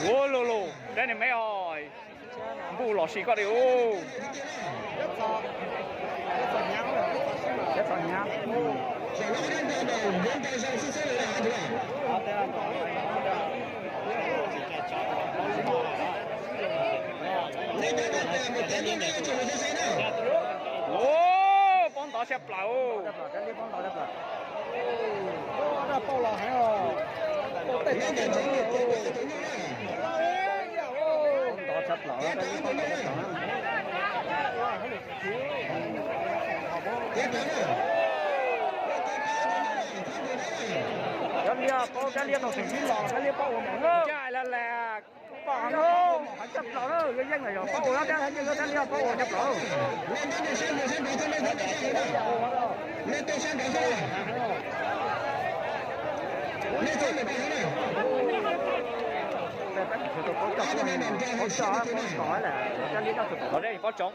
Ua lug lug dab niag me os, npuj los sis koj li ub. Ua, pob ntov tshaj plaws. Kab Liab paub, Kab Liab tau tseem sib los, Kab Liab paub ua mov. Caj la las. Paub ua mov heev tshaj plaws na, yog yeej los yog paub ua, Kab Liab yeej, Kab Liab paub ua tshaj plaws. Paub tso, paub tso lawm, Kab Liab nyob txog tom dej pob tsoov.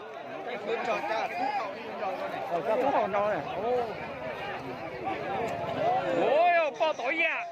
Ua, yog poj tod ib yam.